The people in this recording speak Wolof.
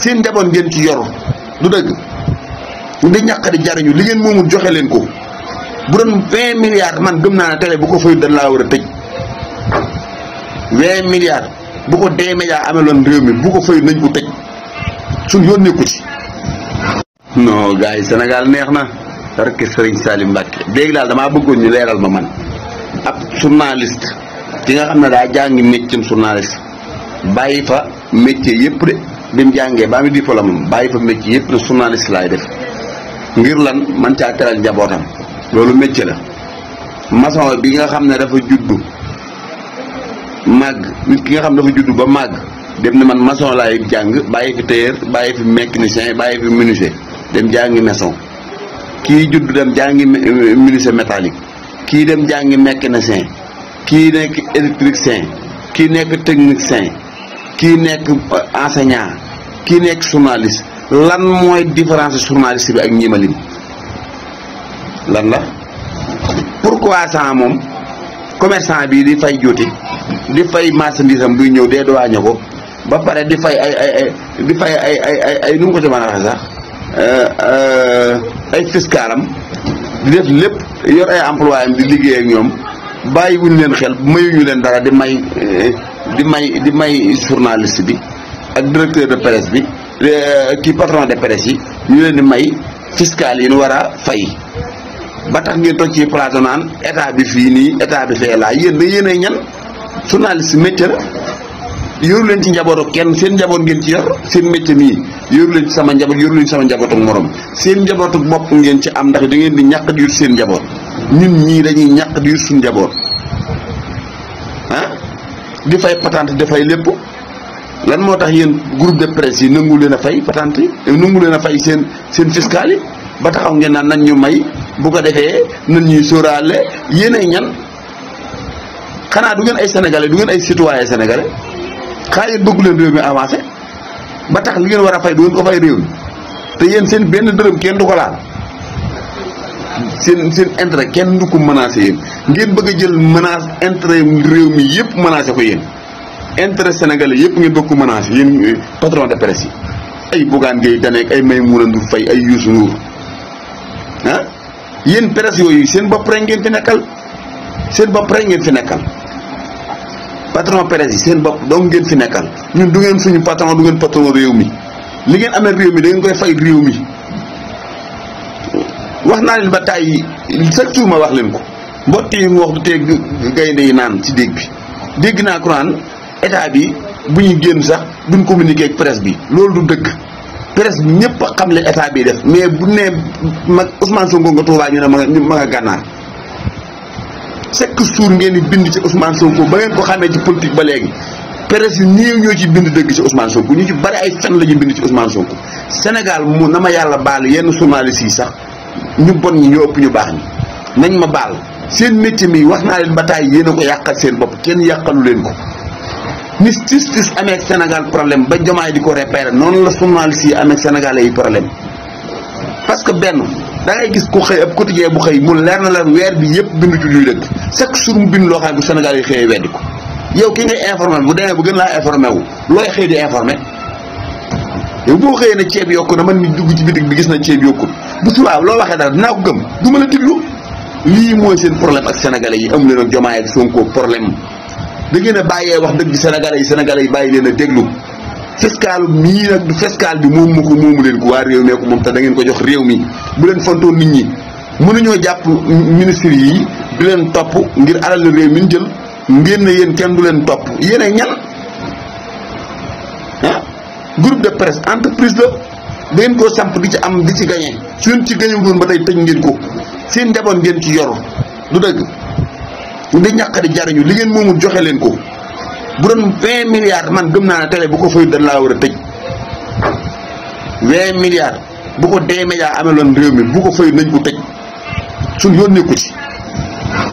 seen njaboot ngeen ci yor du dëgg di ñàkk di jariñu li ngeen moomul joxe leen ko bu doon 20 milliards man gëm naa ne télé bu ko fay dañ laa war a tëj 20 milliards bu ko D-Média ameloon réew mi bu ko fay nañ ko tëj suñ yoon nekku ci. non gars yi Sénégal neex na barke Serigne Salim Mbacke léegi daal damaa bëggoon ñu leeral ma man ab journaliste ki nga xam ne daa jàngi métier journaliste bàyyi fa métier yëpp de bi mu jàngee ba mi diplôme bàyyi fa métier yëpp ne journaliste laay def ngir lan man caa teral njabootam loolu métier la. maçon bi nga xam ne dafa juddu màgg nit ki nga xam ne dafa juddu ba màgg dem ne man maçon laay jàng bàyyi fi tailleur bàyyi fi mécanicien bàyyi fi menuisier dem jàngi maçon kii juddu dem jàngi menuisier métallique kii dem jàngi mécanicien kii nekk électricien kii nekk technicien kii nekk enseignant kii nekk journaliste lan mooy différence journaliste bi ak ñimalim lan la pourquoi ça moom commerçant bi di fay juuti di fay marchandise am buy ñëw dee douane ko ba pare di fay ay nu mu ko ci mën a waxee sax ay fiscalam di def lépp yor ay employé am di liggéey ak ñoom bàyyi wuñ leen xel mayuñu leen dara di may journaliste bi ak directeur de presse bi kii patron de presse yi ñu leen di may fiscal yi ñu war a fay ba tax ngeen toog ci plateau naan état bi fii nii état bi fee laa yéen ay ñan journaliste métier la yoru leen ci njabootu kenn seen njaboot ngeen ci yor seen métier mii yoru leen ci sama njaboot yoru leen ci sama njabootu morom seen njabootu bopp ngeen ci am ndax da ngeen di ñàkk di yut seen njaboot ñun ñii dañuy ñàkk di yut suñu njaboot ah di fay patente di fay lépp lan moo tax yéen groupe de presse yi nangu leen a fay patente yi nangu leen a fay seen fiscal yi ba taxaw ngeen naan nañ ñu may bu ko defee nan ñuy sóoraale yéen ay ñan xanaa du ngeen ay sénégalais du ngeen ay citoyen sénégalais xaa yéen bëggu leen réew mi avancé ba tax li ngeen war a fay du ngeen ko fay réew mi te yéen seen benn dërëm kenn du ko laal seen intérêt kenn du ko menacé yéen ngeen bëgg a jël menace intérêt réew mi yëpp menacé ko yéen intérêt sénégalais yëpp ngeen bëgg ko menacé yéen patron de presse yi ay Bougane Gueye Dany ak ay Maïmouna Ndour Faye ay Youssou Ndour ah yéen presse yooyu seen bopp rek ngeen fi nekkal patron presse yi seen bopp donc ngeen fi nekkal ñun du ngeen suñu patron du ngeen patron réew mi li ngeen amee réew mi da ngeen koy fay réew mi wax naa leen ba tàyyi chaque jour ma wax leen ko mbott yi mu wax du tee gaynde yi naan ci dégg bi dégg naa ko naan état bi bu ñuy génn sax duñ communiquer ak presse bi loolu du dëgg presse bi ñëpp a xam le état bi def mais bu ne mag Ousmane Sonko nga Tuubaa ñu ne ma nga gànnaar chaque jour ngeen di bind ci Ousmane Sonko ba ngeen ko xamee ci politique ba léegi presse yi néew ñoo ci bind dëgg ci Ousmane Sonko ñu ci bari ay fen la ñu bind ci Ousmane Sonko Sénégal mu na ma yàlla baal yenn journalistes yi sax ñu bon ñi ñoo ëpp ñu baax ñi nañ ma baal seen métier mi wax naa leen ba tàyyi yéen a ko yàqal seen bopp kenn yàqalu leen ko ni justice amee ak Sénégal problème ba Diomaye di ko repérer noonu la journalistes yi amee ak Sénégalais yi problème parce que benn da ngay gis ku xëy ab quotidien bu xëy mu leer na la weer bi yëpp bindu ci luy dëgg chaque jour mu bind loo xam ne bu Sénégal yi xëyee weddi ko yow ki ngay informé bu demee bu gën laa informé wu looy xëy di informé yow boo xëyee ne ceeb yokku na man mi dugg ci bitig bi gis na ceeb yokku bu subaa loo waxee dara dinaa ko gëm du ma la diglu lii mooy seen problème ak sénégalais yi amu leen ak Diomaye ak Sonko problème da ngeen a bàyyee wax dëgg sénégalais yi bàyyi leen a déglu fiscal mii nag du fiscal bi moomu ko moomu leen ko waa réew mee ko moom te da ngeen ko jox réew mi bu leen fontoon nit ñi mënuñoo jàpp ministre yi di leen topp ngir alal réew mi ñu jël ngeen ne yéen kenn du leen topp yéen a ñan ah groupe de presse entreprise la da ngeen koo samp di ci am di ci gagné su ngeen ci gagné doon ba tey tëj ngeen ko seen njaboot ngeen ci yor du dëgg di ñàkk di jariñu li ngeen moomul joxe leen ko bu doon 20 milliards man gëm naa ne télé bu ko fay dañ laa war a tëj 20 milliards bu ko D-Média ameloon réew mi bu ko fay nañ ko tëj suñ yoon nekku ci